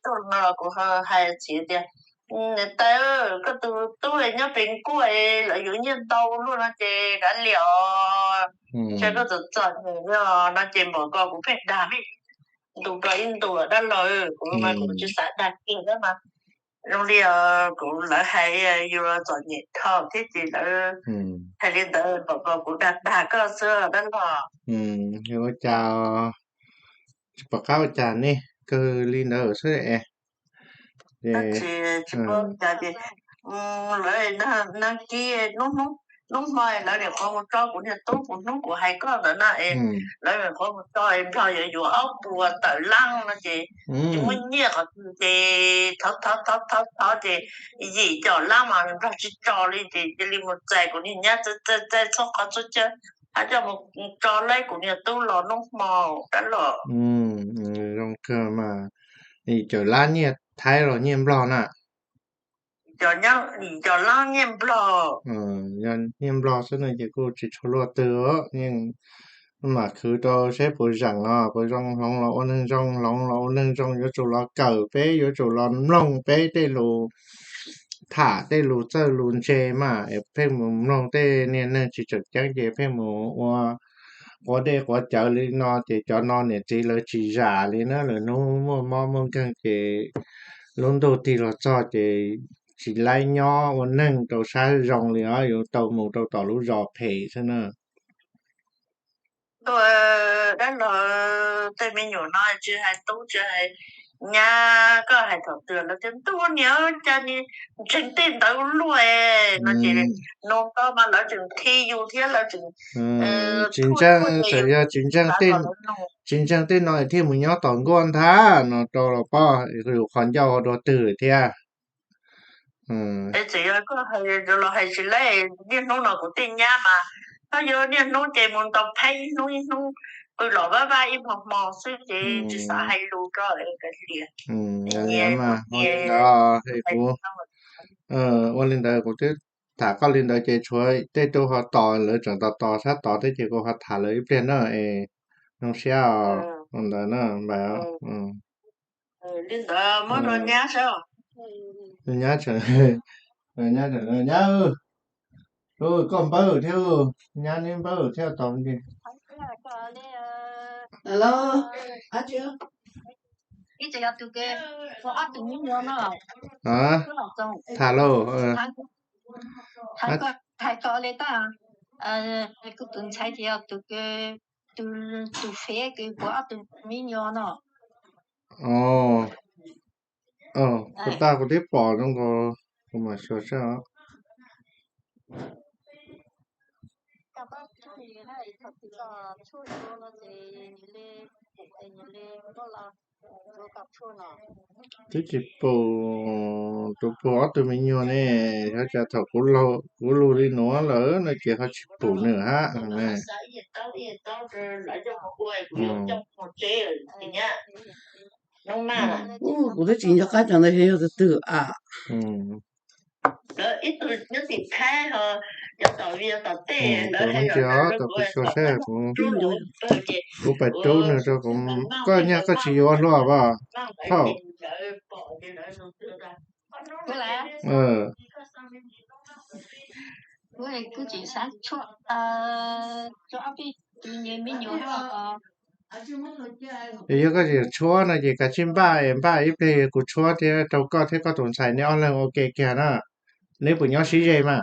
tuaj no los kuv hais txiv tias, niam tais, koj tus tub nyob pem nkuaj, lawv yuav nyiaj ntau luaj no ces kav liam os, ntshe koj txom txom nyem no ces npaum ko kuv pheej dag me ntu ko ib ntu dab laug, kuv mas kuv tsis xav dag kiag thiab mas. Zoo li kuv lawv hais yus txom nyem dhau thiab ces lawv hais li ntawd npaum ko kuv dag dag koj xwb dab laug. Ua cas tsis pom qab ua cas ne, kawg li ntawd xwb es. Lawv nag kib, hnub hmo lawv niam qhuav mus tso kuv niag tub, kuv hnub kuv hais koj ntawd na es, lawv niam qhuav mus tso es nplog yuav yuav ob puas tawm lab no ces tsis muaj nyiaj qhov twg ces thov thov thov thov thov ces yim caum lab mas nplog tsis tso li ces cia li mus txais kuv niag nyab txaij txaij txaij txhua qhov txhua chaw, hab coj mus tso laib kuv niag tub los hnub hmo dab laug. Zoo kawg mas, yim caum lab nyiaj Thaib los nyiaj Nplog na? Yim caum lab nyiaj Nplog. Yog nyiaj Nplog xwb no ces kuj tsis tshua luaj twg, yeej mam khwv rau saib puas zeem los puas zoo, hloov los ua neeg zoo, hloov los ua neeg zoo yuav tsum los kawm peb, yuav tsum los mloog peb tej lus tham, tej lus txawj lus ntse mas es pheej mus mloog tej niag neeg tsis tseem ceeb ces pheej mus ua quav dej quav cawv li no ces cov no niam txiv lawv tsis zam li na, lawv hnub muaj mob muaj nkeeg ces lub ntuj tig los txog ces tsis laib nyob ua neeg rau sab zoo li os, yuav tau mus rau tom lub zos phem xwb na. Dab laug, tej me nyuam no tsis hais tub tsis hais nyab, koj hais thaum twg lawv tias ntuj niam cas ntseeg tej ntawd luaj no ces nug koj mas lawv tseem khi yus thiab lawv tseem tsis ntseeg, txawm yog tsis ntseeg tej, tsis ntseeg tej no thiaj mus nyob tom nkuaj ntag no rau los poj, yus qhov ncauj dua twg thiab. Es txawm yog koj hais los hais tsis laib, niaj hnub no kuv tej nyab mas, koj yuav niaj hnub ces mus ntaus phab ib hnub ib hnub, qw los vaj vaj ib hmo hmo xwb ces tsis xav hais lus rau kav liam. Ua li ntawd kuv twb tham koj li ntawd ces tshuav tej tub ho tos, lawv tseem tos tos sab tod thiab ces kuv ho tham lawv ib pliag na es, zoo siab ua ntawd na npawg. Li ntawd muab rau nyab seb. Nyab tseem, nyab tseem, nyab, koj npawb thiab, nyab neb npawb thiab tau li. Ib tseem yog tus ke, tus ob tug me nyuam no. Tham lauj. Hais tau li tab, kuv tus ntxhais ces yog tus ke, tus, tus fev ke puas ob tug me nyuam no. Kuv tag kuv twb pom zoo nkaus, kuv mam xyuas seb. Twb tsis pum, tus pum ob tug me nyuam ne, yog cas thaum kuv lug li nuav lawm no ces ho tsis pum nws hab. Kuv twb tsis nco qab cov ntawd yog tus twg a. Tus me ntsis os, tau kuv xyuas seb, kuv pais rub nws rau, koj nyaj koj tsis yuav hlua as. Thauj. Yog koj tseem tshuab no ces kav tsij npaj es npaj ib pliag kuv tshuab thiab rau koj thiab koj tus ntxhais neb ob leeg ua ke kiag na. Neb puas nyob sib ze mas?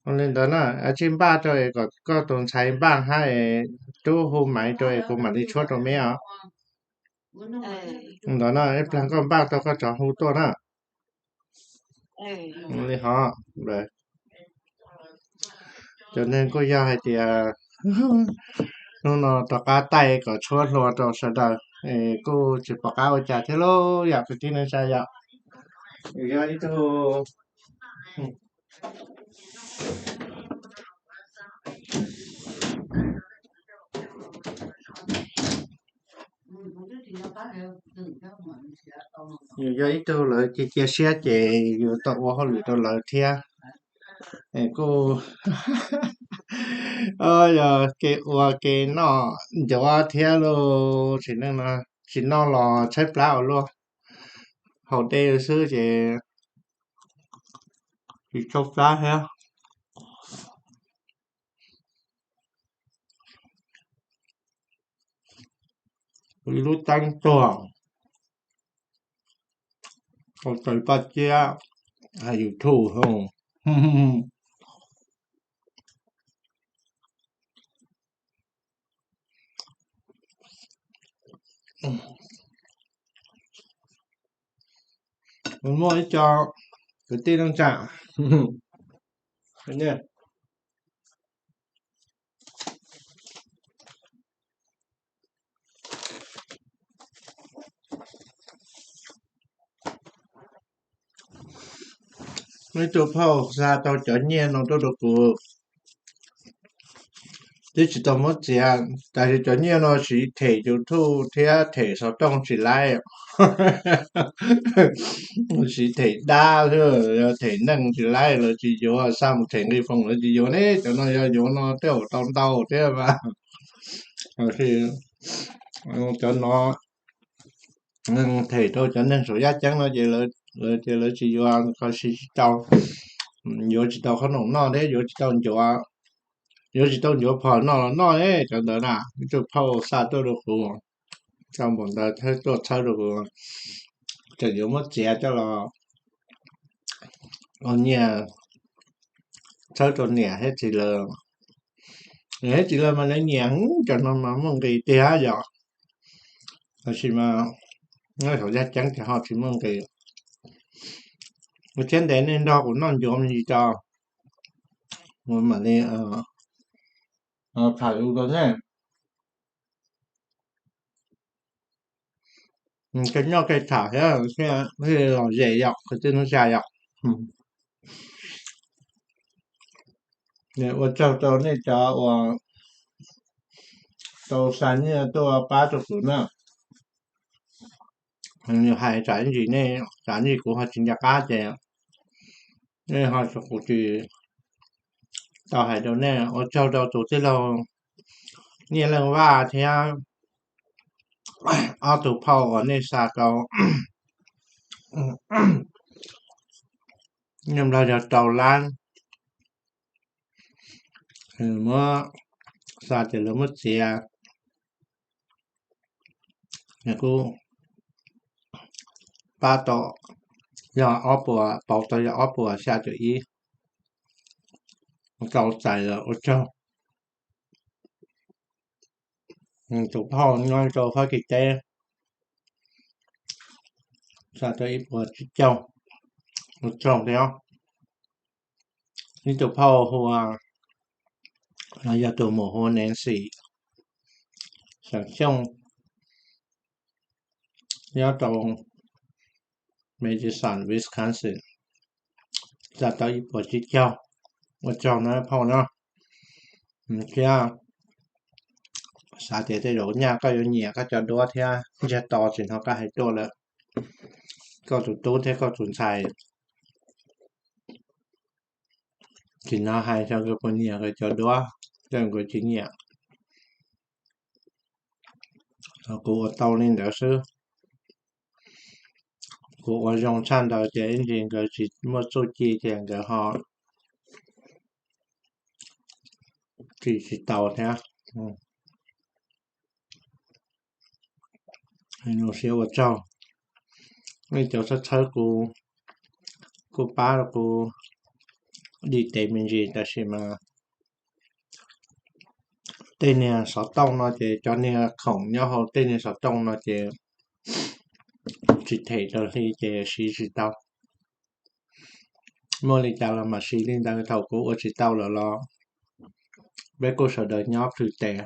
Ua li ntawd na, kav tsij npaj rau es kom koj tus ntxhais npaj hab es rub hu maiv rau es kuv mam li tshuab rau neb os. Ntawd na, ib plag koj npaj tau koj rov hu tuaj na. Li hov, cov neeg kuj yog hais tias hnub no rov qab taij kom tshuab hlua rau sawv daws, kuj tsis pom qab ua cas thiab lauj yom kwv tij neej tsa yom. Yog ib tug Yus yog ib tug lawv cia cia siab ces yus tau ua hauj lwm rau lawv thiab. Es kuj Yog kev ua kev noj ncuav thiab lauj, tsis noj los tshaib plab ua luaj, haus dej xwb ces tsis tshaib plab thiab. Ib lub teeb tuag, tau tawv paj ciab, hais YouTube. Muaj ib co kwv tij neej tsa, ib tug phauj xa tau cov nyiaj no tuaj rau kuv, twb tsis tau muab txiav, tab sis cov nyiaj no siv them YouTube thiab them xov tooj tsis laib. Siv them dab xwb, yog them neeg tsis laib, lawv tsis yuav, xa mus them nqi foos lawv tsis yuav ne. Cov no yog yuav no tej zaum tau ntau thiab mas. Cov no them rau cov neeg saum yaj ceeb no ces lawv, ces lawv tsis yuav, siv tsis tau, yuav tsis tau qhob noom noj thiab yuav tsis tau ncuav, yuav tsis tau ncuav phom noj los noj ne. Cov ntawd na, ib tug phauj xa tuaj rau kuv, tau npaum ntawd thiab tuaj txhawb rau kuv, tseem yuav muab txiav coj los ua nyiaj txhawb rau niam thiab txiv lawv. Niam thiab txiv lawv mas lawv nyiam, cov no mas muaj nqis tiag yom. Tab sis mas nyob saum yaj ceeb ces ho tsis muaj nqis. Ua tsheb ntev nej nrog kuv noj ncuav me ntsis tso, kuv mam li tham lus rau nej. Kev noj kev tham thiab, los zem yom, kwv tij neej tsa yom. Ua tsaug rau nej cov uas tau xa nyiaj tuaj pab rau kuv na. Nws hais tsam ntsis nej, tsam ntsis kuv ho tsis nco qab ces nej ho kuv tsis tau hais rau nej. Ua tsaug rau tus tij laug Nyiaj Leej Vaj thiab ob tug phauj uas nej xa rau Nyiaj Nplog yog rau lab, muab xa ces lawv muab txiav. Nws kuj pab tau yog ob puas, pauv tau yog ob puas xya caum ib. Tau txais los ua tsaug. Tus phauj nyob rau Fab Kis teb xa tau ib puas tsib caug, ua tsaug thiab. Ib tus phauj hu ua, los yog tus muam hu ua Nancy, xeem Xyooj, nyob rau Madison, Wisconsin, xa tau ib puas tsib caug, ua tsaug na phauj na. Thiab xav tias tej zaum nyaj koj yuav nyiam koj cov duab thiab ntsiag to tsis hnov koj hais tuaj lawm. Koj tus tub thiab koj tus ntxhais tsis hnov hais tias nkawd puas nyiam nkawd cov duab, tej zaum nkawd tsis nyiam. Kuv ua tau li ntawd xwb. Kuv ua zoo tshaj ntawd ces ib ntsis nkawd tsis muaj txuj ci ces nkawd ho tsis tsis tau thiab. Zoo siab ua tsaug nej cov txhawb txhawb kuv, kuj pab kuv dim tes me ntsis, tab sis mas tej niag xov tooj no ces cov niag khoom nyob hauv tej niag xov tooj no ces tsis them raws li ces siv tsis tau. Muaj li cas los mam siv li ntawd, thaum kuv ua tsis tau lawm los peb kuj sawv daws nyob plhws tes.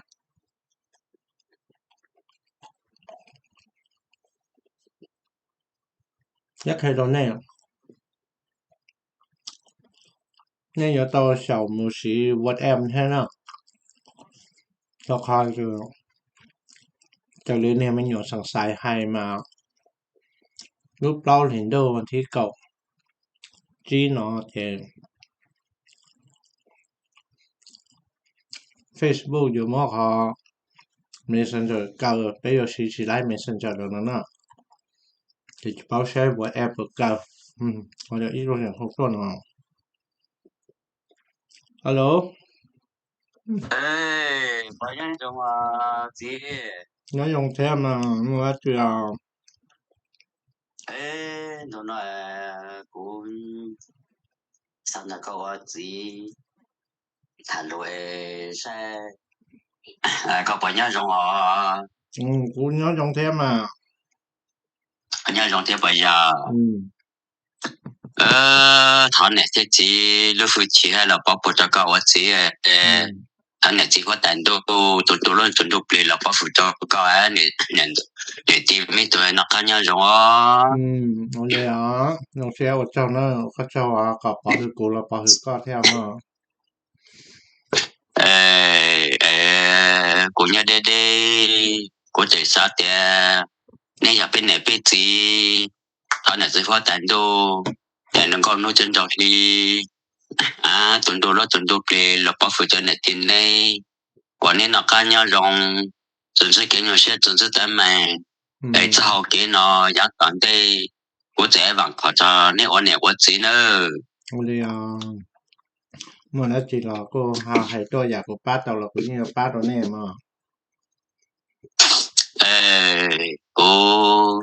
Thiab qhia rau nej, nej yuav tau xyaum mus siv WhatsApp thiab na. Rau qhov raws li niag me nyuam xeem Xais hais mas lub plaub hlis ntuj thib kaum tsib no ces Facebook yuav muab qhov Messenger kaw, peb yuav siv tsis laib Messenger lawm no na. Ces tsis paub saib WhatsApp puas kaw. Ua ib lub niam hu tuaj no. Alo. Nyob zoo thiab mas, muaj dab tsi os? Ntu no kuv xav nrog koj ua txiv tham lus saib koj puas nyob zoo os. Kuv nyob zoo thiab mas. Nyob zoo thiab puas yog? Thov niam thiab txiv lub hwj chim los pov pug rau koj ua txiv. Thov niam txiv huab tais ntuj tus ntuj lub tus ntuj plig los pov hwm rau koj, niam txiv me tug noj qab nyob zoo os. Zoo siab ua tsaug na, ua tsaug kom pov hwm kuv los pov hwm koj thiab os. Kuv nyob deb deb, kuv tseem xav tias nej yog peb niam peb txiv, thov niam txiv huab tais ntuj, niam nkauj hnub teb nraug hli, tus ntuj lub tus ntuj plig los pov hwm rau niam txiv neb, kom neb noj qab nyob zoo, txuas ntxiv kev nyuaj siab txuas ntxiv teeb meem, es txoj hau kev no yav tom ntej kuv tseem vam khom rau nej ua niam ua txiv nawb. Muaj dab tsi los kuj hais tuaj, yam kuv pab tau los kuv yeej yuav pab rau nej mog. Kuv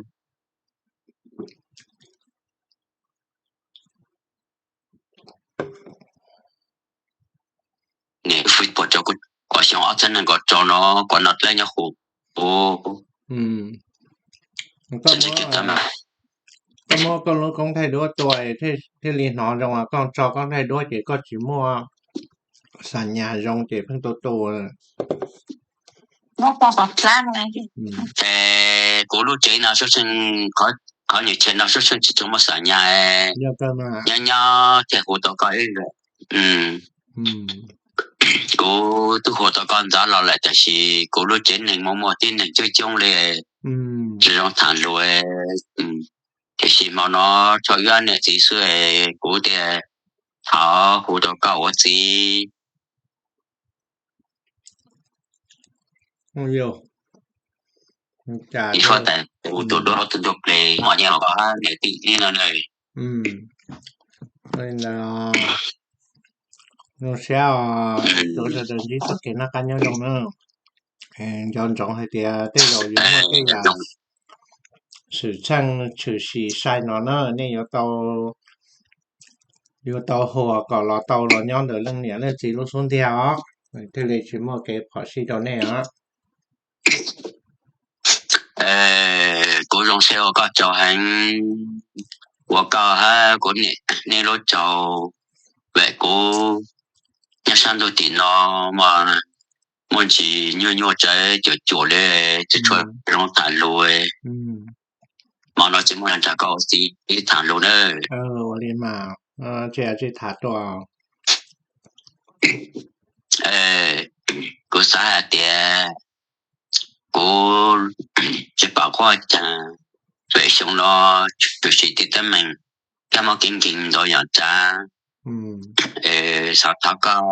niam fwj puas rau kuv kom xyoo ob txhiab nees nkaum rau no, kom noj dleb nyob huv. Koj muab koj lub koob thaij duab tua thiaj li hnov zoo, koj tso koob thaij duab ces koj tsis muaj xam nyas zoo ces pheej tu tu. Kuv lub tsev no sub seej, qhov nyuag chaw no sub seej tsis tshua muaj xam nyas, nyob nyob thiaj hu tau koj ib zaug. Kuv twb hu tau koj ntxov los lawm tab sis kuv lub tsev neeg muaj muaj tib neeg coob coob li, tsis zoo tham lus. Tiam sis hmo no rau wb niam txiv xwb, kuv thiaj thov hu rau koj ua txiv. Ib huab tais tus ntuj lub tus ntuj plig mom nyiaj los koj hab niam tij li no na. Zoo siab os, tsuav sawv daws ntsib txoj kev noj qab nyob zoo na. Nco ntsoov hais tias tej zaum yuav muaj tej yam xwm txheej tshwm sim sai no na, nej yuav tau, yuav tau hua kom los tau los nyob ntawm leej niam leej txiv lub xub ntiag os, thiaj li tsis muaj kev phom sij rau nej os. Kuv zoo siab ua koj tsaug heev, ua koj hab kuv niam nej lub tsaug, vim kuv nyob sab ntuj tim no mas muaj ntsis nyuaj nyuaj tsawv cuam cuam li, tsis tshua zoo tham lus. Hmo no tsis muaj nrog koj ua si tham lus nawb. Ua li mas, tsis tsis tham dua. Kuv xav hais tias kuv tsis pom quaj caag, vim xyoo no tshwm sim tib teeb meem, kab mob kev nkeeg ntau yam tsav. Xav thov koj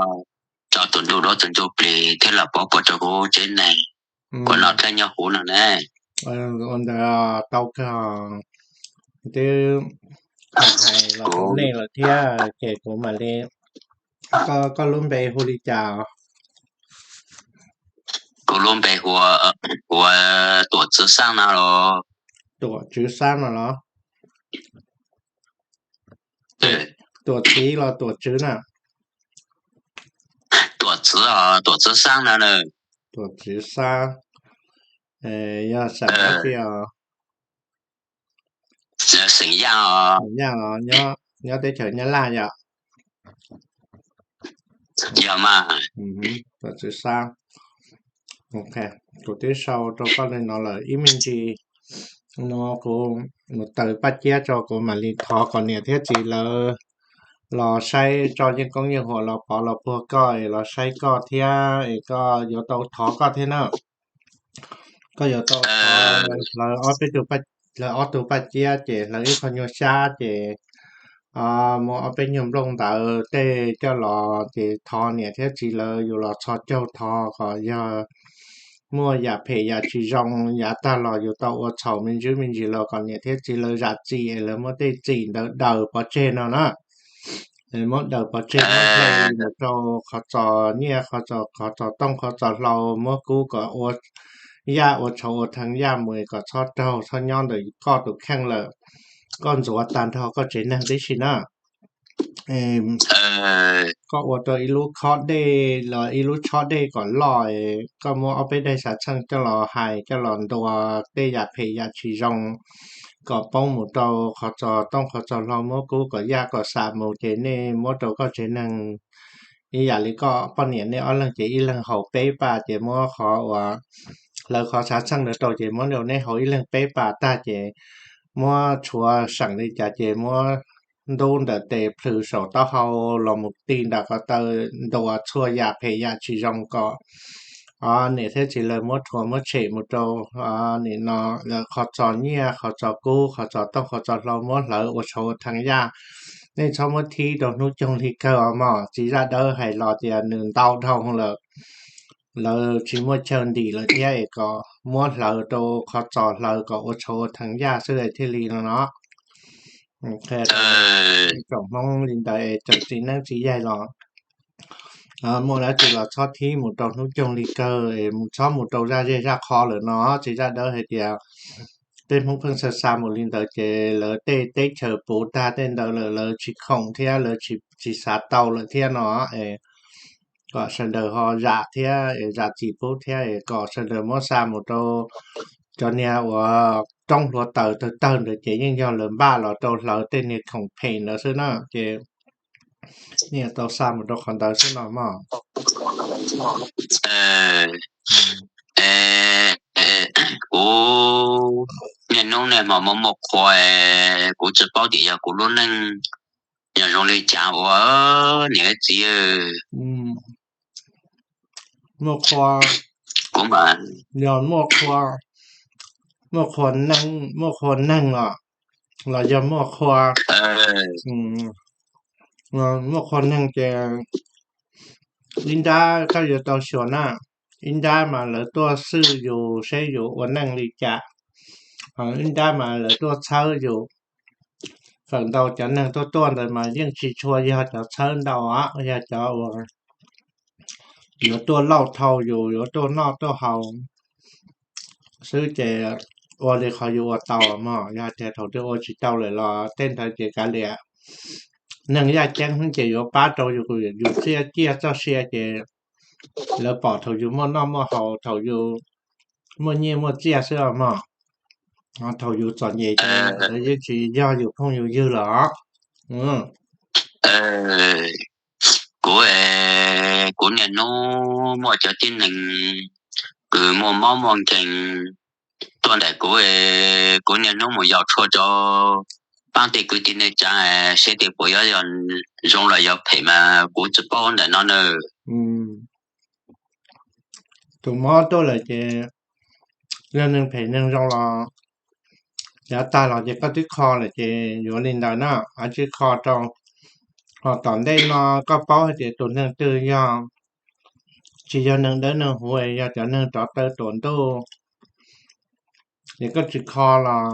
tso tus ntuj duab tus ntuj plig thiab los pov puag rau kuv tsev neeg, kuv noj dleb nyob huv no ne. Ua ntawd tau kawg, twb hais los rau nej lawm thiab ces kuv mam li, koj lub npe hu li cas? Kuv lub npe hu ua Tuam Txwv Xab no los. Tuam Txwv Xab no los? Tuam Txiv los Tuam Txwv na? Tuam Txwv, Tuam Txwv Xab no na. Tuam Txwv Xab, yog xeem dab tsi os? Xeem Yaj os. Yaj os, nyob teb chaws Nyab Laj yom? Yog mas. Tuam Txwv Xab, ok, kuv twb sau rau koj li no lawm, ib me ntsis no kuv mus taws Paj Ciab tso, kuv mam li thov kom niam thiab txiv lawv los saib, tso yeej koob yeej huam los pov los puag koj es los saib koj thiab es koj yuav tau thov koj thiab na. Koj yuav tau thov lawv ob peb tug, lawv ob tug Paj Ciab ces hlawv ib qho nyuag xyab ces muaj ob peb nyuag nplooj ntawd tej coj los ces thov niam thiab txiv lawv yus los txhos caug thov kom yog muaj yam phem yam tsis zoo yav tag los yus tau ua txhaum me ntsis me ntsis los kom niam thiab txiv lawv zam txim es lawv muab tej txim ntawd daws pov tseg no na. Muab daws pov tseg, muab hle mus rau qhov txos nyiaj, qhov txos, qhov txos tooj, qhov txos hlau, muab kub kom ua yaj ua tshauv ua theev yaj mus kom txhob raug txhob nyob ntawm koj tus kheej lawm. Koj ntxuav tag nrho koj tsev neeg tib si na. Koj ua rau ib lub khob dej los ib lub tshob dej kom loj, koj muab ob peb daim xav txheej coj los hais coj los ntuas tej yam phem yam tsis zoo kom poob mus rau qhov txos tooj qhov txos hlau, muab kub kom yaj kom xam mus ces nej muab rau koj tsev neeg ib yam li koj poj niam nej ob leeg ces ib leeg haus peb pas ces muab qhov uas hlawv qhov xav txheej ntawd rau ces muab rau neb haus ib leeg peb pas tag ces muab tshuav seem li cas ces muab ntub ntawm tes plhws saum taub hau los mus ti nram ko taw ntuas txhua yam phem yam tsis zoo kom niam thiab txiv lawv muab rhuav muab tshem mus rau nim no lawm qhov txos nyiaj qhov txos kub qhov txos tooj qhov txos hlau muab hlawv ua tshauv ua theev yaj. Nej txhob muab thib rau hnub coog li kawg os mog. Txiv zaj dawb hais los tias nws ntau dhau lawm, lawv tsis muaj chaw ntim lawm thiab es kom muab hlawv rau qhov txos hlawv kom ua tshauv ua theev yaj xwb thiaj li no no. Tsoom Hmoob li ntawd es tseem txiv neeb txiv yaig los muaj dab tsi los txhob thib mus rau hnub coog li kawg es mus txhob mus rau zaj zej zaj qho lawm no. Txiv zaj dawb hais tias tej Hmoob pheej xa xa mus li ntawd ces lawv tej teb chaws puv tag tej ntawd lawm lawv tsis khoom thiab lawv tsis xav tau lawm thiab no es kom sawv daws ho zam thiab es zam txim pub thiab es kom sawv daws muab xa mus rau cov niag uas roob hluav taws tawg tawg ntawd ces yeej yog lawv npaj los rau hlawv tej niag khoom phem ntawd xwb na ces nej tau xa mus rau qhov ntawd xwb no mog. Kuv niaj hnub niaj hmo muaj muaj qhua, kuv tsis paub tias yog kuv lub neej yog zoo li cas ua niam txiv. Muaj qhua, kuv mas yog muaj qhua, muaj qhua neeg, muaj qhua neeg los, los yog muaj qhua, muaj qhua neeg ces ib nrab koj yuav tau xyuas na, ib nrab mas lawv tuaj xwb yus seb yus ua neej li cas, ib nrab mas lawv tuaj txhawb yus. Feem ntau cov neeg tuaj tuaj ntawd mas yeej tsis tshua yog cov txhawb ntau, yog cov uas yuav tuaj lauj thau yus, yuav tuaj noj tuaj haus xwb ces ua li qhov yus ua tau mog. Yog tias thaum twg ua tsis tau lawm los tej ntawd ces kav liam. Neeg yaj ceeb xwb ces yuav pab rau yus, yus txiaj ciaj txoj sia ces lawv pom thaum yus muaj noj muaj haus, thaum yus muaj nyiaj muaj txiaj xwb os mog. Thaum yus txom nyem ces lawv yeej tsis yog yus phooj yus ywg lawm os. Kuv, kuv niaj hnub muaj cov tib neeg kws muaj mob muaj nkeeg tuaj ntawm kuv, kuv niaj hnub mus yos tshuaj rau paab tej kwv tij neej tsa seb tej puas yuav yog zoo los yog phem mas kuv tsis paub ntawm no na. Tus mob tuaj lawm ces yog neeg phem neeg zoo los yav tag los ces koj twb kho lawm ces yuav li ntawd na, a tsis kho rau. Ho tom ntej no koj paub hais tias tus neeg twg yog tsis yog neeg dawb neeg huv, yog cov neeg rov taw tuam ntuj, ces koj tsis kho los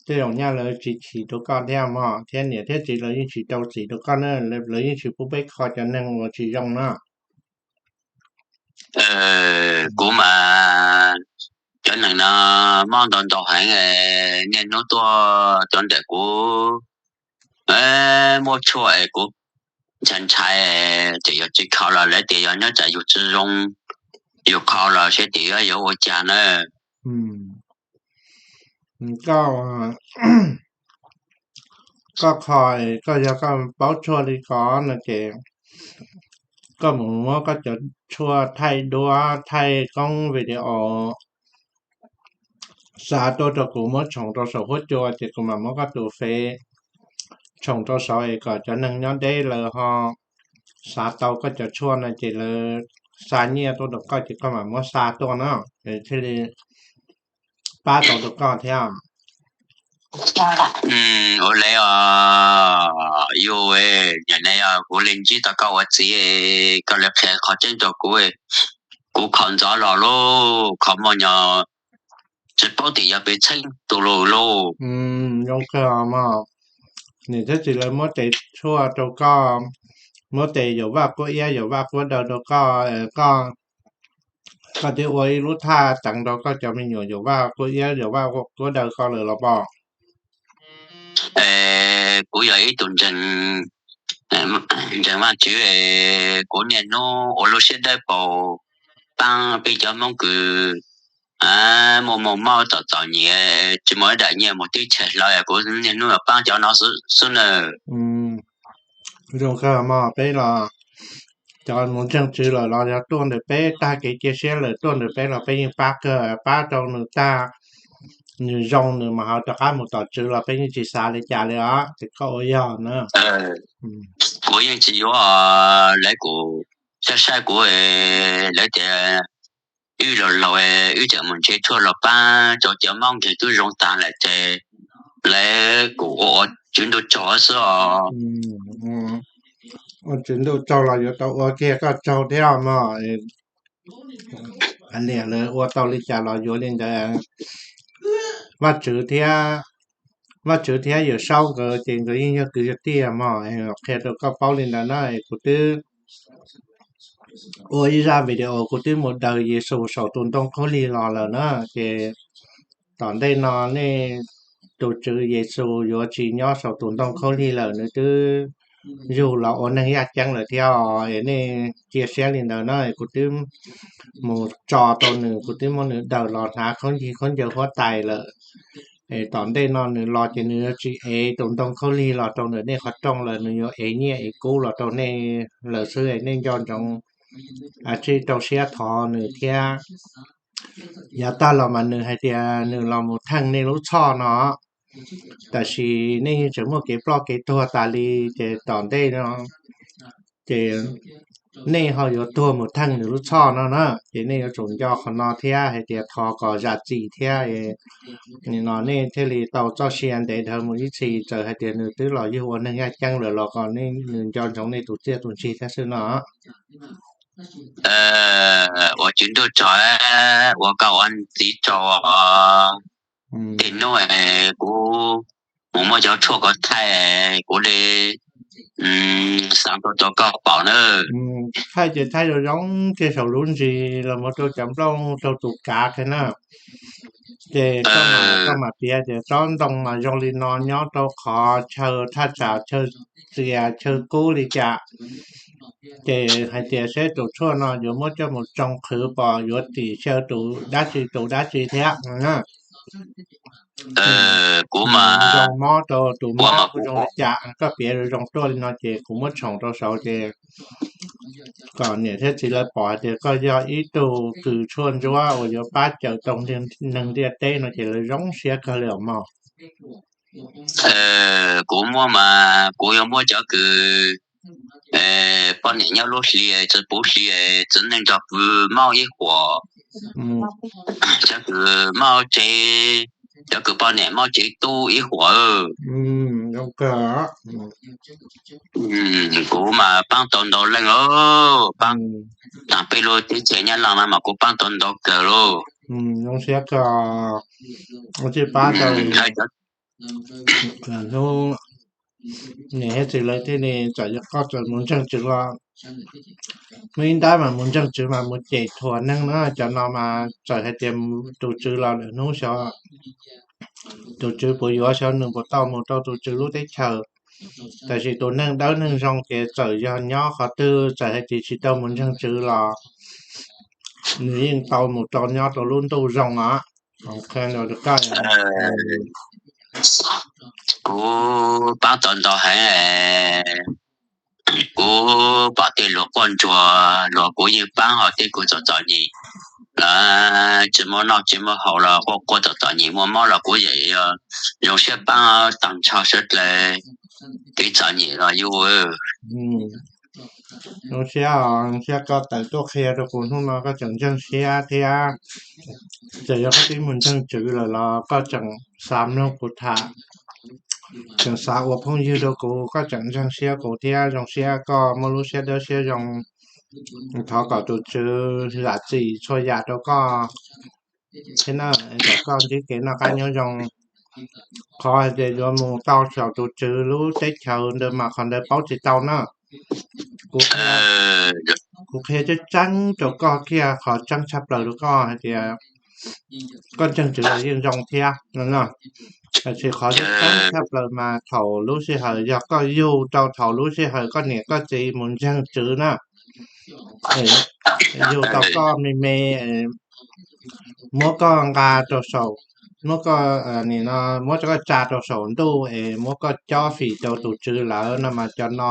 tej zaum nyaj lawv tsis chim rau koj thiab mog, thiab niam thiab txiv lawv yeej tsis rau txim rau koj na, lawv yeej tsis pub peb kho cov neeg uas tsis zoo na. Kuv mas cov neeg no mob ntau ntau heev, niaj hnub tuaj cov ntawm kuv muab tshuaj es kuv ntshai ntshai, ces yog tsis kho los lawv tias yog nyob tsam yus tsis zoo, yus kho los seb tias yuav yuav ua cas na. Koj, koj kho, koj yog koj paub tshuaj li ko no ces koj mus muab koj cov tshuaj thaij duab thaij koob video xa tuaj rau kuv, muab tshoov rau saum huab cua ces kuv mam muab koj tus fev tshoov rau saud es kom cov neeg nyob deb lawv ho xav tau koj cov tshuaj no ces lawv xa nyiaj tuaj rau koj ces koj mam muab xa tuaj na, thiaj li pab tau rau koj thiab. Ua le os, yus, nim no yog kuv li ntsib tau koj ua txiv, koj li qhia qhov tseeb rau kuv, kuv khaus ntxov los lauj, khaus muaj nyo, tsis paub tias yog pes txheeb tus lus lauj. Zoo kawg mog, niam thiab txiv lawv muab tes tshuaj rau koj, muab tes yuam vaj quab iab yuam vaj quab daw rau koj, koj, koj twb ua ib lub thaj teev rau koj cov me nyuam yuam vaj quab iab yuam vaj quab daw koj lawm los pom? Kuv yog ib tug ntseeg, ntseeg Vajtswv, kuv niaj hnub ua lub siab dawb paug, paab peb cov Hmoob kws muaj muaj mob txom txom nyem, tsis muaj ib daim nyiaj mus teb chaws hlawv, kuv niaj hnub paab cov no xwb nawb. Zoo kawg mog, peb los cov mus ntseeg Tswv lawm los yog tuaj ntawm peb tag kev cia siab lawm tuaj ntawm peb los peb yeej pab kawg, pab rau nws tag, nws zoo nws mas ho rov qab mus tom Tswv los peb yeej tsis xav li cas li os, ces koj ua yog na. Kuv yeej tsis yuav, lawv kuj saib saib kuv, lawv tias wb laus laus, wb tseem mus nrhiav tshuaj los pab rau cov Hmoob nrhiav twb zoo tag lawm ces lawv kuj ua ua Tswv Ntuj tsaug xwb os. Ua Tswv Ntuj tsaug los yuav tau ua kiag koj tsaug thiab mog. Niam lawv ua tau li cas los yuav li ntawd. Vaj Tswv thiab, Vaj Tswv thiab Yawm Saub nkawd ces nkawd yeej yog kwv yog tij mog. Qhia rau koj paub li ntawd na, kuv twb ua ib zaj video kuv twb mus daws Yexus saum tus ntoo khaub lig los lawm na, ces tom ntej no nej tus Tswv Yexus yuav tsis nyob saum tus ntoo khaub lig lawm, nws twb yug los ua neeg yaj ceeb lawm thiab os. Es nej cia siab li ntawd na, kuv twb mus tso tau nws, kuv twb muab nws daws los hnav khaub ncig khaub ncaws huab tais lawm. Es tom ntej no nws los ces nws yuav tsis ev tus ntoo khaub lig los rau ntawm nej qhov rooj lawm, nws yuav ev nyiaj ev kub los rau nej lawm xwb, es nej nco ntsoov, a, tsij rau siab thov nws thiab. Yav tag los mas nws hais tias nws los mus theej nej lub txhoj no, tab sis nej yeej tseem muaj kev ploj kev tuag tas li, ces tom ntej no ces nej ho yuav tuag mus theej nws lub txhoj no na, ces nej yuav tsum nco qhov no thiab hais tias thov kom zam txim thiab, nim no nej thiaj li tau txoj sia ntev dhawv mus ib txhis, txawm hais tias nws twb los yug ua neeg yaj ceeb lawm los kom nws nco ntsoov nej tus txiaj tus ntsig thiab xwb no. Ua Tswv Ntuj tsaug, ua koj ua txiv tsaug. Tej hnub kuv mus muab cov tshuaj ko thaij, kuv li xav tuaj rau koj pom na. Thaij ces thaij zoo zoo kiag saum lub ntsis los mus rau cov nplooj rau tus kav kiag na. Ces koj mam piav tias tsob ntoo mas zoo li no nyob rau qhov chaw thaj tsam chaw txias chaw kub li cas. Ces hais tias seb tus tshuaj no yuav muab coj mus tsoo qhwv pom yuav tim xyaw tus dab tsi tus dab tsi thiab. Kuv mas zoo mob rau tus mob kuj zoo li cas, koj piav zoo tuaj li no ces kuv muab tshoom rau saud ces kom niam thiab txiv lawv pom hais tias koj yog ib tug kws tshuaj ntsuab uas yuav pab cawm tau neeg ntiaj teb no ces lawv zoo siab kawg li os mog. Kuv muab mas kuv yuav muab cov kws poj niam nyob lub hli, txiv puv hli, txiv neej nrog pw maub ib huam, cov kws maub tsev, cov kws poj niam maub tsev tub ib huam. Kuv mas paab tau ntau leej, paab taag peb lub teb chaws Nyab Laaj no mas kuv paab tau ntau kawg lauj. Zoo siab kawg, ua tsi paab tau. Hnub niam thiab txiv lawv thiaj li txawm yog koj txawm mus ntseeg Tswv los, muaj ib nrab mas mus ntseeg Tswv mas mus cem thuam neeg na, cov no mas txawm hais tias tus Tswv los lwm hnub xyov tus Tswv puas yuav, xyov nws puas tau mus rau tus Tswv lub teb chaws. Tab sis tus neeg dawb neeg zoo ces txawm yog nyob qhov twg txawm hais tias tsis tau mus ntseeg Tswv los nws yeej tau mus rau nyob rau lub ntuj zoo os. Kuv paab tau ntau heev, kuv pom tej luag quaj ntsuag, luag kuv yeej paab, ho tej kws txom txom nyem los tsis muaj noj tsis muaj haus los quaj quaj txom txom nyem, muaj mob los kuv yeej zoo siab paab taag nrho suav dlawg kev txom nyem los yug. Zoo siab os, zoo siab koj tawm tuaj qhia rau kuv hnub no koj tseem ntseeg siab thiab. Txawm yog koj twb mus ntseeg Tswv lawm los koj tseem xav mloog kuv tham, tseem xav ua phooj ywg rau kuv, koj tseem ntseeg siab kuv thiab. Zoo siab koj muaj lub siab dawb siab zoo. Thov kom tus Tswv zam txim txhua yam rau koj thiab na, kom koj ntsib kev noj qab nyob zoo. Qhov hais tias yuav mus tau saum tus Tswv lub teb chaws ntawd mas qhov ntawd paub tsis tau na. Kuv qhia tseeb tseeb rau koj kiag, qhov tseeb tshaj plaws rau koj hais tias koj ntseeg Tswv los yeej zoo thiab no. Tiam sis qhov tseeb tshaj plaws mas thaum lub sij hawm yog koj yug rau thaum lub sij hawm koj niam koj txiv mus ntseeg Tswv na, yug tau koj me me, muab koj nqa rau saum, muab koj, nim no muab koj tsa rau saum ntuj es muab koj cob fim rau tus Tswv lawm no mas cov no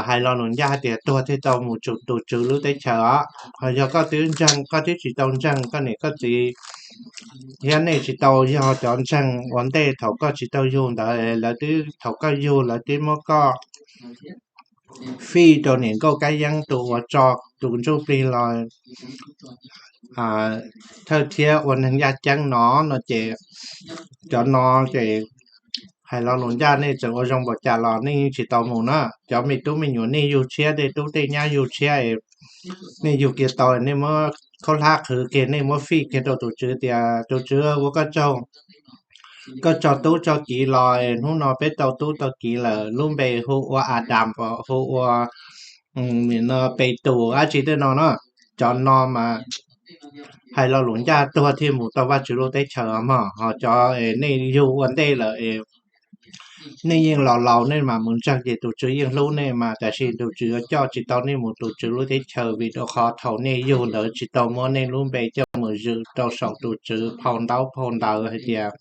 hais lo lus ncaj hais tias tuag thiaj tau mus tus Tswv lub teb chaws os. Ho yog koj twb ntseeg, koj twb tsis tau ntseeg, koj niam koj txiv thiab nej tsis tau yog cov ntseeg ua ntej thaum koj tsis tau yug ntawd, lawv twb, thaum koj yug lawv twb muab koj fij rau niam nkauj kab yeeb tus uas tso tus ntsuj plig los thawj thiab ua neeg yaj ceeb no no ces cov no ces hais lo lus ncaj nej tseem ua zoo npaum cas los nej yeej tsis tau mus na. Cov me tub me nyuam nej yug tshiab, tej tub tej nyab yug tshiab, nej yug kiag tau nej muab khaub hlab qhwv kiag, nej muab fij kiag rau tus Tswv tias tus Tswv ua koj tsaug, koj tso tub tso kiv los hnub no peb tau tub tau kiv lawm, lub npe hu ua Adam, hu ua nim no Petus dab tsi tej no na. Cov no mas hais lo lus ncaj tuag thiaj mus tau Vajtswv lub teb chaws mog. Ho cov nej yug ua ntej lawm, nej yeej los laus nej mam mus ntseeg ces tus Tswv yeej hlub nej mas, tiam sis tus Tswv yuav coj tsis tau nej mus tus Tswv lub teb chaws vim rau qhov thaum nej yug ntawd tsis tau muab nej lub npe coj mus zwm rau saum tus Tswv phau ntaub phau ntawv hais tias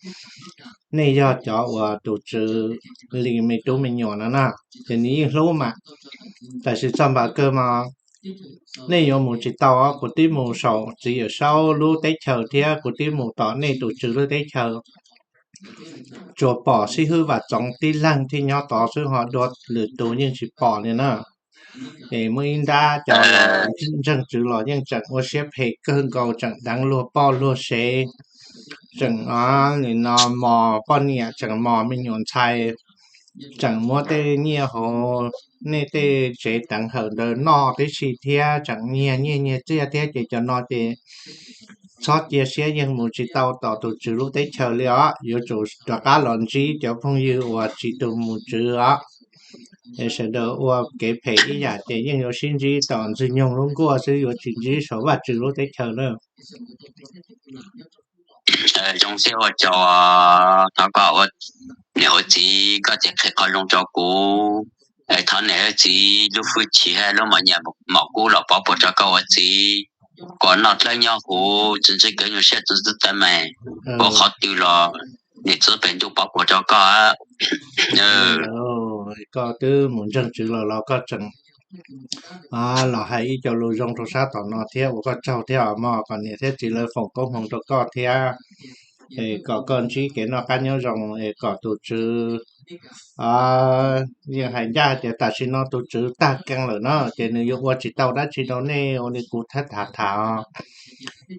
nej yog cov uas tus Tswv li me tub me nyuam no na, ces nws yeej hlub mas. Tiam sis txog npam kawg mas nej yuav mus tsis tau, kuv twb mus saum txiv Yawm Saub lub teb chaws thiab kuv twb mus tom nej tus Tswv lub teb chaws, tsuas pom xib hwb Vam Txoov tib leeg thiaj nyob tod xwb, ho dua lwm tus yeej tsis pom li na. Es muaj ib nrab cov los ntseeg Tswv los yeej tseem ua siab phem kawg nkaus, tseem deev luag poj luag sev, tseem nim no mos poj niam, tseem mos me nyuam ntxhais, tseem muab tej nyiaj hauv nej tej tsev teev hawm ntawd noj tib si thiab tseem nyiag nyiaj nyiag txiaj thiab. Ces cov no ces txhob cia siab yeej mus tsis tau tom tus Tswv lub teb chaws li os. Yuav tsum rov qab los ntsib cov phooj ywg uas tsis tus mus Tswv os. Es sawv daws ua kev phem ib yam ces yeej yuav sib ntsib tom Ntxwg Nyoog lub nkuaj xwb, yuav tsis ntsib saum Vajtswv lub teb chaws na. Zoo siab ua tsaug, thov koj ua niam ua txiv koj tseem qhia qhov zoo rau kuv. Thov niam thiab txiv lub hwj chim thiab lub mos nyiaj mom kub los pov puas rau koj ua txiv, kom noj dawb nyob huv, tsis ntsib kev nyuaj siab tsis ntsib teeb meem, ua qhov twg los niam txiv pem ntuj pov puas rau koj. Koj twb mus ntseeg Tswv lawm los koj tseem los hais ib co lus zoo rau sab tom no thiab ua koj tsaug thiab os mog, kom niam thiab txiv lawv foom koob hmoov rau koj thiab, es kom koj ntsib kev noj qab nyob zoo, es kom tus Tswv, yeej hais ncaj hais tias tam sim no tus Tswv tag kees lawm na, ces nws yuav ua tsis tau dab tsi rau nej ua li kuv thiab tham tham.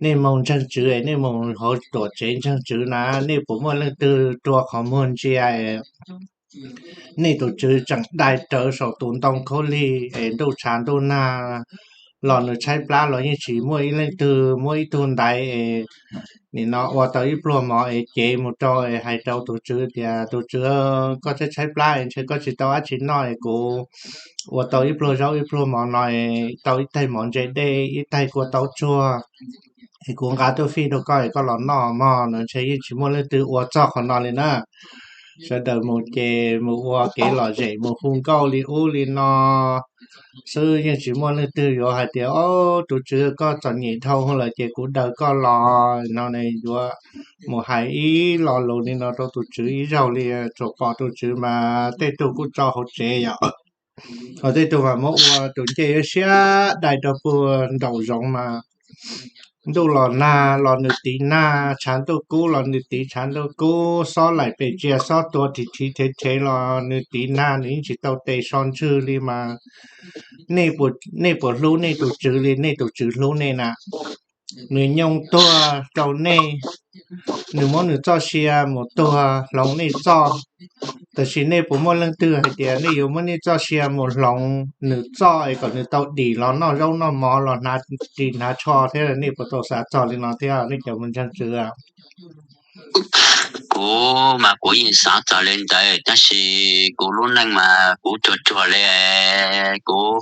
Nej mus ntseeg Tswv es nej mus hauv tuam tsev ntseeg Tswv na, nej puas muaj leej twg rua qhov muag ntsia nej tus Tswv tseem dai rawv saum tus ntoo khaub lig es ntuj tshav ntuj nag los nws tshaib plab los yeej tsis muaj ib leej twg muab ib tug ntaiv es nim no ua tau ib pluag mov es cev mus rau es hais rau tus Tswv tias tus Tswv, koj tshaib tshaib plab es ntshe koj tsis tau dab tsi noj es kuv ua tau ib pluag zaub ib pluag mov no es tau ib taig mov ntse dej ib taig kua taub tsuag es kuv nqa tuaj fij rau koj es koj los noj mog no, ntshe yeej tsis muaj leej twg ua txog qhov no li na. Sawv daws mus ces mus ua kev lom zem mus hu nkauj li ub li no xwb, yeej tsis muaj leej twg yuav hais tias o tus Tswv koj txom nyem dhau lawm ces kuv daws koj los no, yuav mus hais ib lo lus li no rau tus Tswv ib zaug li, tsuas pom tus Tswv mas tej tug kuj tso hauv tsev yom, ho tej tug mas muab ua tus ncej yuav siab dai rau puag nraum zoov mas Ntuj los nag los nws tiv nag, tshav ntuj kub los nws tiv tshav ntuj kub, xob laim pes tsia xob tua rhiv rhiv rhev rhev los nws tiv nag, nws yeej tsis tau tes so ntswg li mas. Nej puas hlub nej tus tswv li nej tus tswv hlub nej na? Nws nyoo tuag rau nej, nws muab nws txoj sia mus tuag hloov nej txoj, tab sis nej puas muaj leej twg hais tias nej yuav muab nej txoj sia mus hloov nws txoj es kom nws tau dim los noj zaub noj mov los hnav ris hnav tsho thiab? Nej puas tau xav txog li no thiab nej cov mus ntseeg tswv? Kuv mas kuv yeej xav txog li ntawd tab sis kuv lub neej mas kuv tsuag tsuag li. Kuv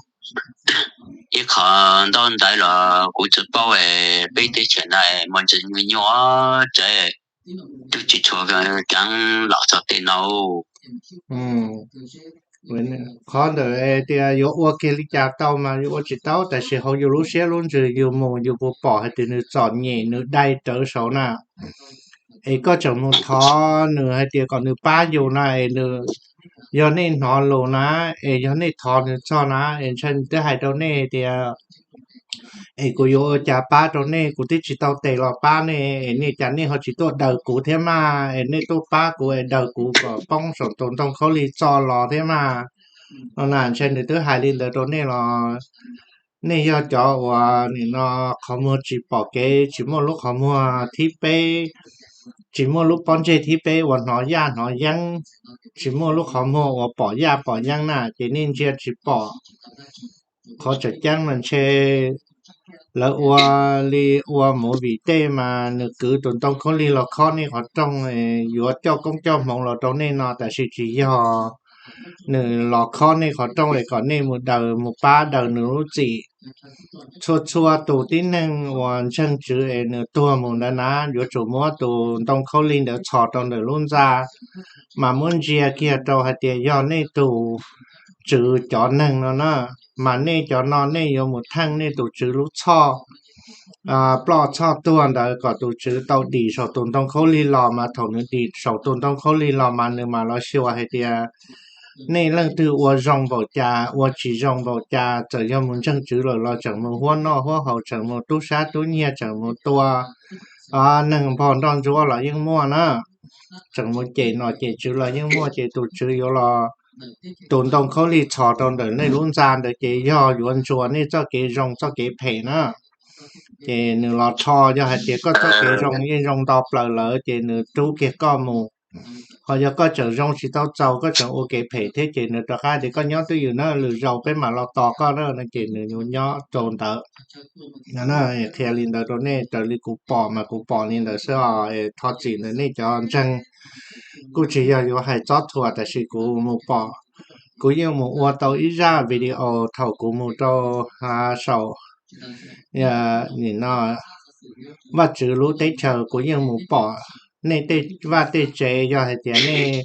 ib qho ntau ntawd los kuv tsis paub. Peb teb chaws no mas ntsis nyuaj nyuaj tsev, twb tsis tshua keev los txog tej no. Qhov ntawd tias yuav ua kiag li cas tau mas yuav ua tsis tau, tab sis hauv yus lub siab lub ntsws yus mus yus puas pom hais tias nws txom nyem nws dai rawv saud na, es koj tseem mus thov nws hais tias kom nws pab yus na, es nws, yog nej hnov lus na, es yog nej thov nws txog na, es ntshai nws twb hais rau nej tias, es kuv yuav ua cas pab rau nej, kuv twb tsis tau tes los pab nej, es nej cas nej ho tsis tuaj daws kuv thiab mas, es nej tuaj pab kuv es daws kuv kom poob saum tus ntoo khaub lig txo los thiab mas. No na, ntshai nws twb hais li ntawd rau nej los nej yog cov uas nim no qhov muag tsis pom kev, tsis muaj lub qhov muag thib peb, tsis muaj lub pob ntseg thib peb uas hnov yaj hnov yeeb, tsis muaj lub qhov muag uas pom yaj pom yeeb na, ces nej ntsia tsis pom. Qhov tseem ceeb mas ntshe lawv ua li ua movie tej mas nws kwv tus ntoo khaub lig los khob nej qhov rooj, yuav coj koob coj hmoov los rau nej no, tab sis tsis yog. Nws los khob nej qhov rooj es kom nej mus daws mus pab daws nws lub txim. Txhua txhua tus tib neeg uas ntseeg tswv es nws tuag mus ntawd na, yuav tsum muab tus ntoo khaub lig ntawd txhos rau ntawm lub ntxa, mas muab ntsia kiag rau hais tias yog nej tus tswv cov neeg no na, mas nej cov no nej yuav mus theej nej tus tswv lub txhoj, ploj txhoj tuag ntawd kom tus tswv tau dim saum tus ntoo khaub lig los, mas thaum nws dim saum tus ntoo khaub lig los mas nws mam los xyuas hais tias nej leej twg ua zoo npaum cas ua tsis zoo npaum cas, txawm yog mus ntseeg tswv lawm los tseem mus huab noj huab haus, tseem mus tub sab tub nyiag, tseem mus tua neeg npog nroj ntsuab los yeej muaj na, tseem mus cem nom cem tswv los yeej muaj, ces tus tswv yuav los, tus ntoo khaub lig txhos rau ntawm nej lub ntxa ntawd ces yog yuav ntsuas nej txoj kev zoo txoj kev phem na. Ces nws los rho, yog hais tias koj txoj kev zoo yeej zoo nto plaws lawm ces nws rub kiag koj mus. Ho yog koj tseem zoo tsis tau txaus, koj tseem ua kev phem thiab ces nws rov qab tias koj nyob twj ywm na, lwm zaus peb mam los tos koj na, no ces nws yuav nyob rau ntawd. Qhia li ntawd rau nej, raws li kuv pom mas kuv pom li ntawd xwb os. Thov txim ntawm nej cov ntseeg, kuj tsis yog yuav hais txob thuam, tab sis kuv mus pom, kuv yeej mus ua tau ib zaj video thaum kuv mus rau saum nim no Vaj Tswv lub teb chaws, kuv yeej mus pom nej tej vaj tej tsev, yog hais tias nej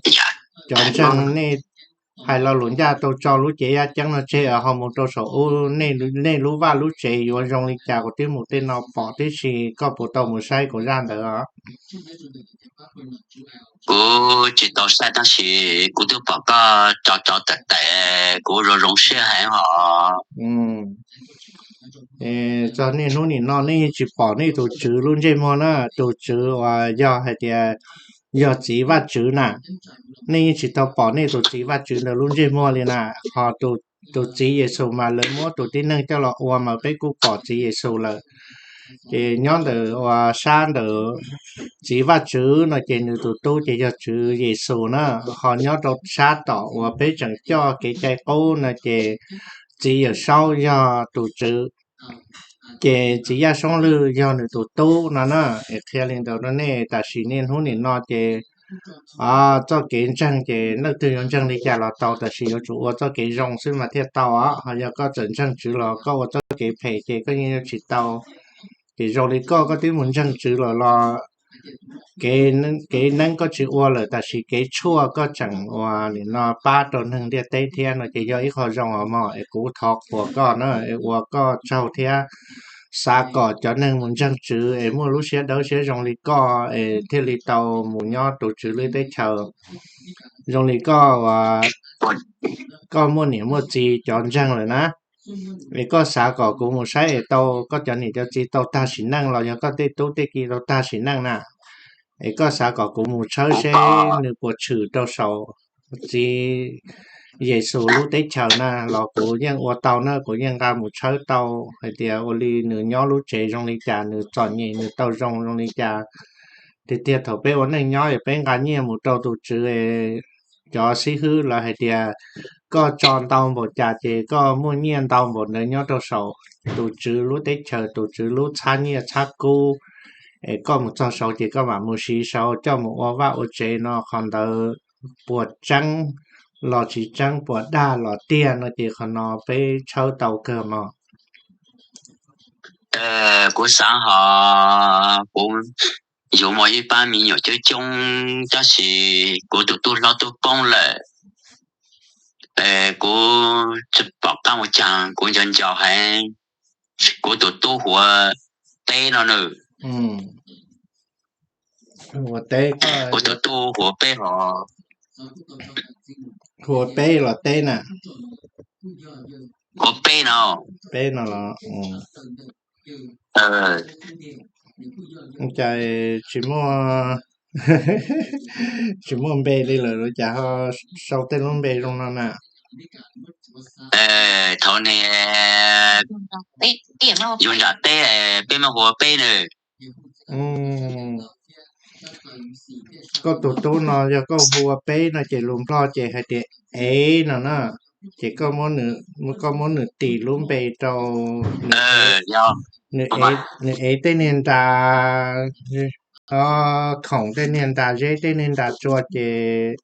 cov ntseeg nej hais lo lus ncaj tau tso lub cev yaj ceeb no tseg ho mus rau saum ub, nej lub vaj lub tsev yuav zoo li cas, kuv twb mus tej no pom tib si, koj puas tau mus saib kuv zaj ntawd os? Kuv tsis tau saib tab sis kuv twb pom koj tso tso tawm tawm, kuv zoo zoo siab heev hos. Txog niaj hnub nim no nej yeej tsis pom nej tus tswv lub ntsej muag na, tus tswv uas yog hais tias yog txiv Vaj Tswv na, nej yeej tsis tau pom nej tus txiv Vaj Tswv ntawd lub ntsej muag li na. Ho tus txiv Yexus mas lawv muab tus tib neeg coj los ua mas peb kuj pom txiv Yexus lawm. Ces nyob ntawm uas sab ntawm txiv Vaj Tswv no ces nws tus tub ces yog tswv Yexus na. Ho nyob rau sab tom uas peb tseem coj kev cai qub no ces txiv Yawm Saub yog tus tswv, ces txiv Yaj Soob Lwj yog nws tus tub no na. Es qhia li ntawd rau nej, tam sim niaj hnub nim no ces txoj kev ntseeg ces leej twg yuav ntseeg li cas los tau, tab sis yuav tsum ua txoj kev zoo xwb mas thiaj tau os. Ho yog koj txawm ntseeg tswv los koj ua txoj kev phem ces koj yeej yuav tsis tau. Ces zoo li koj, koj twb mus ntseeg tswv lawm los kev neeb koj tsis ua lawm, tab sis kev tshuaj koj tseem ua nim no pab rau neeg ntiaj teb thiab no ces yog ib qho zoo os mog. Es kuv thov qhuas koj na, es ua koj tsaug thiab, xav kom cov neeg mus ntseeg tswv es muaj lub siab dawb siab zoo li koj es thiaj li tau mus nyob rau tswv lub teb chaws zoo li koj, koj muaj niam muaj txiv cov ntseeg lawm na. Es koj xav kom kuv mus saib es tau koj cov niam cov txiv tau tag sim neej los yog koj tej tub tej ki tau tag sim neej na? Es koj xav kom kuv mus tshawb seb nws puas tshwm rau saum txiv Yexus lub teb chaws na los kuv yeej ua tau na, kuv yeej nqa mus tshawb tau hais tias ua li nws nyob lub tsev zoo li cas, nws txom nyem nws tau zoo zoo li cas. Tiag tiag thaum peb ua neej nyob es peb nqa nyiaj mus rau tus tswv, cov xib hwb lawv hais tias koj tso ntau npaum cas ces koj muaj nyiaj ntau npaum ntawd nyob rau saum tus tswv lub teb chaws, tus tswv lub txhab nyiaj txhab kub. Es koj mus txog saud ces koj mam mus siv saud coj mus ua vaj ua tsev no, qhov ntawd puas tseeb los tsis tseeb, puas dag los tiag no ces qhov no peb tshawb tau kawg mog. Kuv xav hos kuv yuav muaj ib pab me nyuam coob coob, tab sis kuv tus tub hlob twb poob lawm. Kuv tsis pom qab ua caag, kuv nco nco heev. Kuv tus tub Huav Peb no nws. Huav Peb, kuv tus tub Huav Peb hos. Huav Peb los Teb na? Huav Peb no. Peb no los cas tsis muaj, tsis muaj npe li lawm los cas ho sau tej lub npe zoo no na? Thaum ne, yus nram teb, peb muab hu ua Peb nws. Koj tus tub no yog koj hu ua Peb no ces lus Nplog ces hais tias Ev no na. Ces koj muab nws tis lub npe rau, nws ev tej niag nra khoom, tej niag nra zeb, tej niag nra tsua ces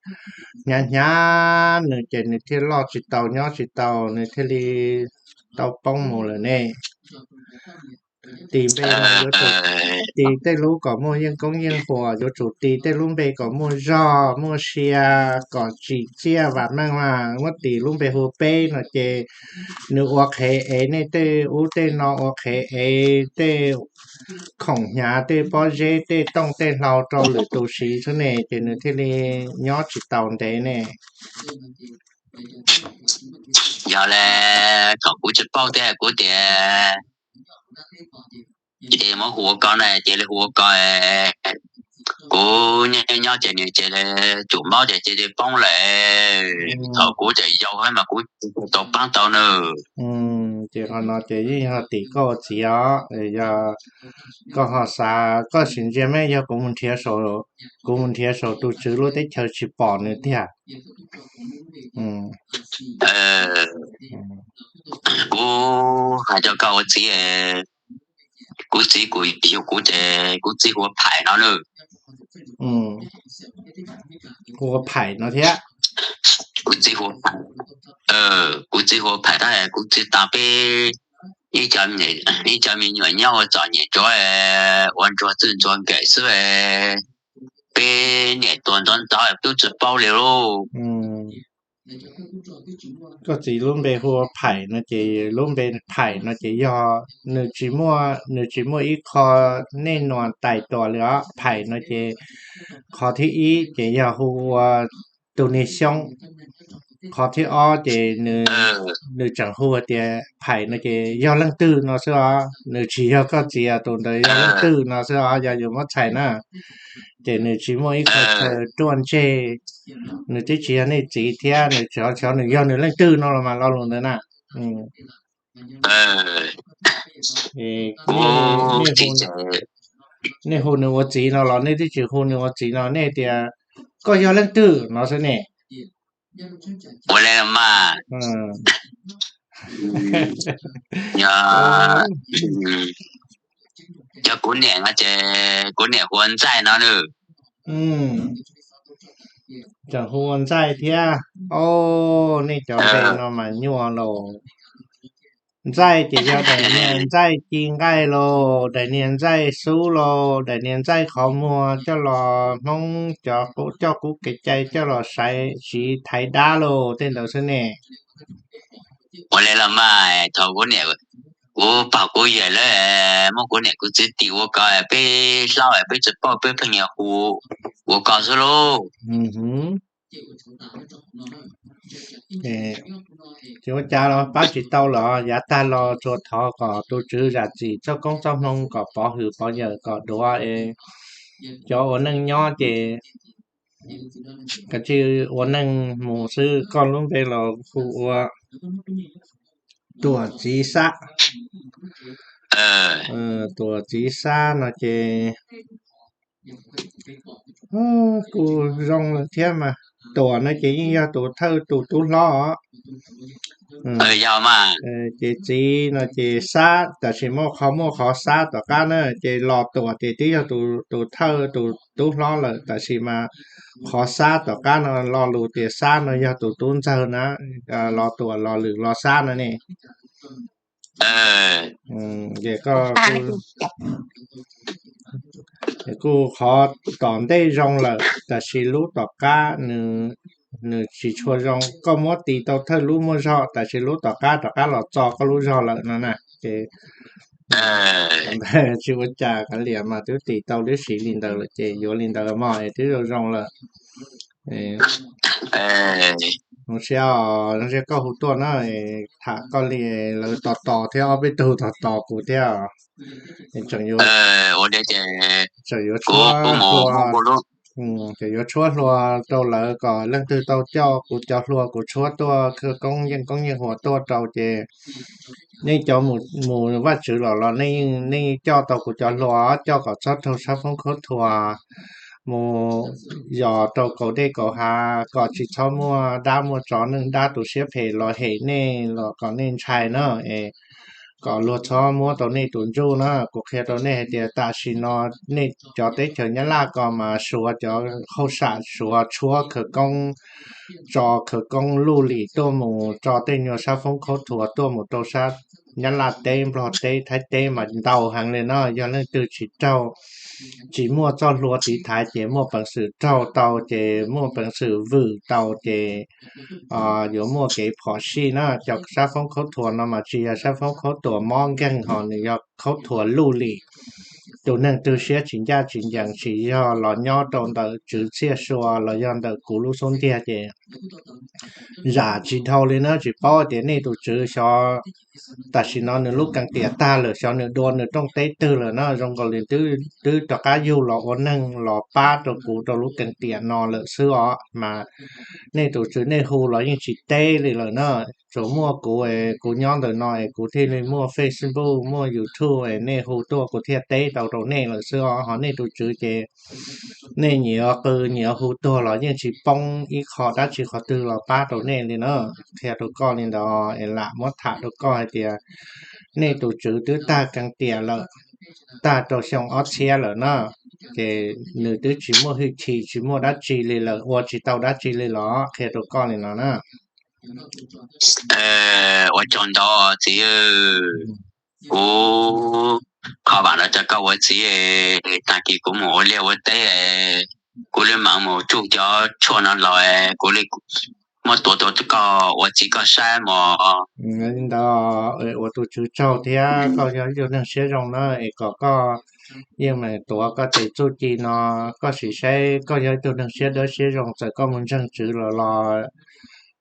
hnyav hnyav nws ces nws thiaj loj tsis tau nyob tsis tau, nws thiaj li tau poob mus lawm ne. Tis npe no yuav tsum tis tej lub kom muaj yeej koob yeej huam, yuav tsum tis tej lub npe kom muaj zog muaj sia, kom tsim txiaj vam meej mas. Muab tis lub npe hu Peb no ces nws ua qhev ev nej tej ub tej no, ua qhev ev tej khoom hnyav, tej pob zeb, tej tooj tej hlau rau lwm tus siv xwb ne, ces nws thiaj li nyob tsis tau ntev ne. Yog li, thaum kuv tsis paub thiab kuv tias ces muab hu ua ko na, cia li hu ua ko. Kuv nyob nyob ces nws cia li tsum mob ces cia li poob lawm. Thaum kuv tseem yau mas kuv tau paab tau nws. Ces qhov no ces yeej yog tim koj ua txiv os. Yog koj ho xav, koj sim ntsia mas yog kuv mus nrhiav saum, kuv mus nrhiav saum tus tswv lub teb chaws tsis pom nws tiag. Kuv hais rau koj ua txiv, kuv txiv kuv yug kuv ces kuv txiv hu ua Phaim no nws. Hu ua Phaim no thiab. Kuv txiv hu ua Phaim, kuv txiv hu ua Phaim tab kuv txiv tas peb ib co me nyuam nyob ua txom nyem tsuav ua ntsuag txwj ntsuag nkaim xwb. Peb niam tuag ntxov ntxov peb tsis paub li lauj. Koj txiv lub npe hu ua Phaim no ces lub npe Phaim no ces yog nws tsis muaj, nws tsis muaj ib qho nej nuam tais tuam li os. Phaim no ces qhov thib ib ces yog hu ua tus niag xyoob. Qhov thib ob ces nws tseem hu tias Phaim no ces yog leej twg no xwb os, nws tsis yog koj txiv, tus ntawd yog leej twg no xwb os, yog yus muab txhais na. Ces nws tsis muaj ib qho chaw ruaj ntseg, nws twb tsis yog nej txiv thiab nws tsis, xyov nws yog nws leej twg no los mas lo lus ntawd na. Nej hu nws ua txiv no los nej twb tsis hu nws ua txiv no, nej tias koj yog leej twg no xwb ne. Ua li los mas, yog kuv niam no ces kuv niam hu ua Ntxaij no nws. Tseem hu ua Ntxaij thiab. Au, nej cov npe no mas nyuaj lauj. Ntxaij ces yog daim niag ntxaij ci nqaij lauj, daim niag ntxaij xub lauj, daim niag ntxaij qhov muag coj los, Hmoob cov coj qub kev cai coj los siv thaiv dab lauj, tej ntawd xwb ne. Ua li los mas, thaum kuv niam, kuv pog kuv yawm lawv muab kuv niam kuv txiv tis ua ko, peb hlob peb tsis paub, peb pheej hu ua ko xwb lauj. Tsis ua cas los pab tsis tau los yav tag los tsuas thov kom tus Tswv zam txim txoj koob txoj hmoo kom pov hwm pov yawm kom duav es cov ua neej nyob ces kav tsij ua neej mus xwb. Koj lub npe los hu ua Tuam Txiv Xab. Tuam Txiv Xab no ces kuj zoo lawm thiab mas. Tuam no ces yeej yog tus thawj tus tub hlob os. Ces Txiv no ces Xab, tab sis muaj qhov muaj qhov Xab tom qab na, ces Los Tuam ces twb yog tus thawj tus tub hlob lawm, tab sis mas qhov Xab tom qab no lo lus tias Xab no yog tus tub ntxawg na, Los Tuam Los Lwm Los Xab no ne. Ces koj kuj qhov tom ntej zoo lawm, tab sis lub tom qab nws tsis tshua zoo. Koj muab tis tau thawj lub muaj zog, tab sis lub tom qab rov qab los txo koj lub zog lawm no na. Ces tsis ua cas, kav liam mas twb tis tau lub siv li ntawd lawm ces yuav li ntawd mog es twb zoo zoo lawm. Zoo siab, zoo siab koj hu tuaj na, tham koj li lawv tos tos thiab, ob peb tug tos tos kuv thiab. Tseem yuav tshuab hlua, tseem yuav tshuab hlua rau lawv kom leej twg tau coj kuv cov hlua kuv tshuab tuaj khawv koob yeej koob yeej huam tuaj rau ces nej cov mus Vajtswv los los nej coj tau kuv cov hlua, coj kom txhob raug sab foob khaub thuas mus yos rau kaum dej kaum hav, kom tsis txhob muaj dab muaj tsov neeg dab tu siab phem los hem nej los kom nej ntshai na, es kom luag txhob muab tau nej tus ntsuj na. Kuv qhia rau nej hais tias tam sim no nej cov teb chaws Nyab Laj ko mas Suav cov hauj sam Suav tshuab khawv koob, tso khawv koob luj lim tuaj mus tso tej nyuag sab foob khaub thuas tuaj mus rau sab Nyab Laj teb, Nplog teb, Thaib teb mas ntau heev li na. Yog leej twg tsis raug, tsis muaj txoj hlua tiv thaiv ces muaj peev xwm raug tau, ces muaj peev xwm vwm tau ces yuav muaj kev phom sij na. Cov sab foob khaub thuas no mas tsis yog sab foob khaub thuas mob nkeeg, ho nws yog khaub thuas luj lim. Tus neeg twg siab tsis ncaj tsis ncees, tsis yog los nyob rau ntawm tswv txiaj sua los yog ntawm kuv lub xub ntiag ces zam tsis dhau li na. Tsis paub tias nej tus tswv xyov tam sim no nws lub kees tiam tag lawm, xyov nws dua nws rooj teb twg lawm na. Zoo nkaus li twb rov qab yug los ua neeg los pab rau kuv rau lub kees tiam no lawm xwb os. Mas nej tus tswv nej hu los yeej tsis teb li lawm na. Tsuas muaj kuv, kuv nyob ntawm no es kuv thiaj li muaj Facebook, muaj YouTube es nej hu tuaj kuv thiaj teb tau rau nej lawm xwb os. Ho nej tus tswv ces nej nyias qw nyias hu tuag los yeej tsis poob ib qho dab tsi qhov twg los pab rau nej li na. Qhia rau koj li ntawd es lam muab tham rau koj hais tias nej tus tswv twb tag kees tiam lawm, tag rau xyoo ob txhiab lawm na. Ces nws twb tsis muaj hwj chim tsis muaj dab tsi li lawm, ua tsis tau dab tsi li los qhia rau koj li no na. Ua tsaug ntau txiv, kuv kho vam los rau koj ua txiv, tag kis kuv mus ua liaj ua teb, kuv li mam mus tsuj cov tshuaj no los, kuv li muab tuav rau koj ua txiv koj saib mog. Li ntawd ua tus tswv tsaug thiab, koj yog ib tug neeg siab zoo na es kom koj yeej meem tuav koj tes txuj ci no, koj sim saib koj yog ib tug neeg siab dawb siab zoo, txawm koj mus ntseeg tswv los los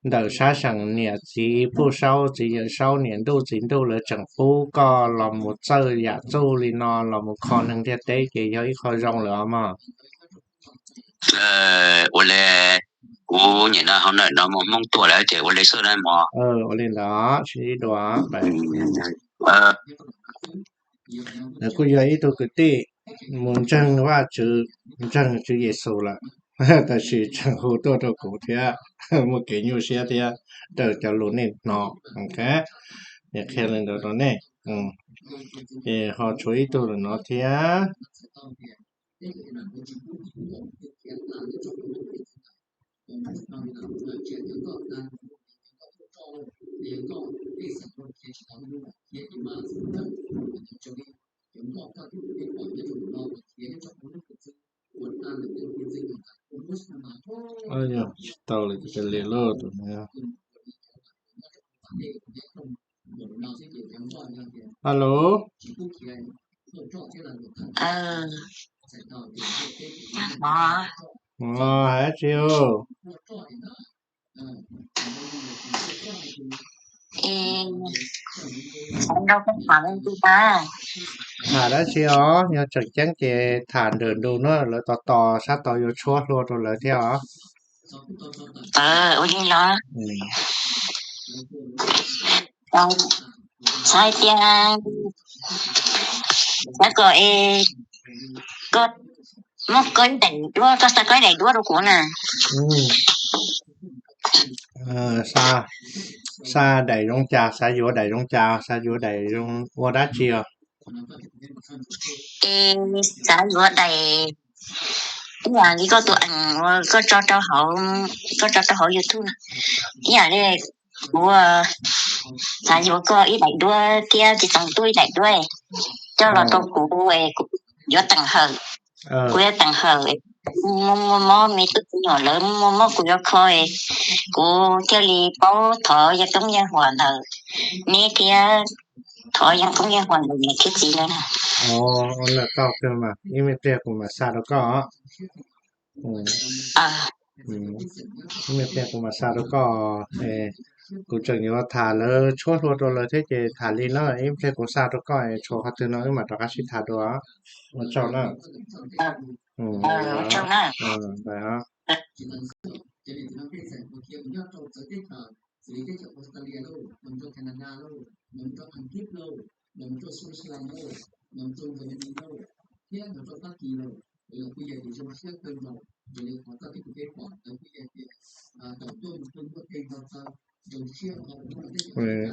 ntawm sab seem niam txiv Puj Saub, txiv Yawm Saub, niam ntuj txiv ntuj lawv tseem pub koj los mus txawj yam txuj li no los mus kho neeg ntiaj teb ces yog ib qho zoo lawm os mog. Ua li kuv nim no hauv ntawm no muaj Hmoob tuaj lawm ces ua li xwb na mog. Ua li ntawd sib dua. Nws kuj yog ib tug kwv tij mus ntseeg Vajtswv, ntseeg Tswv Yexus lawm, tab sis tseem hu tuaj rau kuv thiab, muaj kev nyuaj siab thiab raws cov lus nej hnov. Nws qhia li ntawd rau nej, ces ho tshuav ib tug lawm no thiab. Tsis tau li, tus no. Alo. Hais tsis Es sawv daws koj tham li ntawd. Tham dab tsi os, yog tseem ceeb ces tham nrawm nrus na, lawv tos tos sab tod yuav tshuab hlua rau lawv thiab os. Ua li los, xav tias, xav kom es koj muab koj ib daim duab, koj xa koj ib daim duab rau kuv na. Xa, xa daim zoo cas, xav yuav daim zoo cas, xav yuav daim zoo ua dab tsi os? Es xav yuav daim, ib yam li koj tus eem uas koj tso rau hauv, koj tso rau hauv YouTube na. Ib yam li kuv xav yuav koj ib daim duab thiab txiv Xeev Tub ib daim duab, coj los rau kuv, kuv yuav teem hawm, kuv yuav teem hawm, muaj muaj mob me tub me nyuam lawv muaj mob kuv yuav kho, kuv thiaj li paub thov yeeb koob yeeb huam ntawm neb thiab, thov yeeb koob yeeb huam ntawm niam thiab txiv lawv na. Ua li tau, ib me pliag kuv mam xa rau koj. Ib me pliag kuv mam xa rau koj. Kuv tseem yuav tham lawv tshuab hlua rau lawv thiab ces tham li no, ib me pliag kuv xa rau koj, tshuav qhov twg no wb mam rov qab sib tham dua. Ua tsaug na.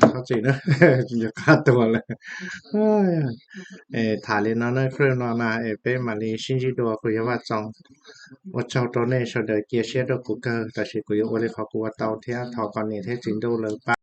Thov txim na, yuav qab tuag lawm. Tham li no na, no na es peb mam li sib ntsib dua, kuv yog Vaj Txoos. Ua tsaug rau nej sawv daws cia siab rau kuv kawg, tab sis kuv yuav ua li qhov kuv ua tau thiab thov kom niam thiab txiv ntuj lawv pab.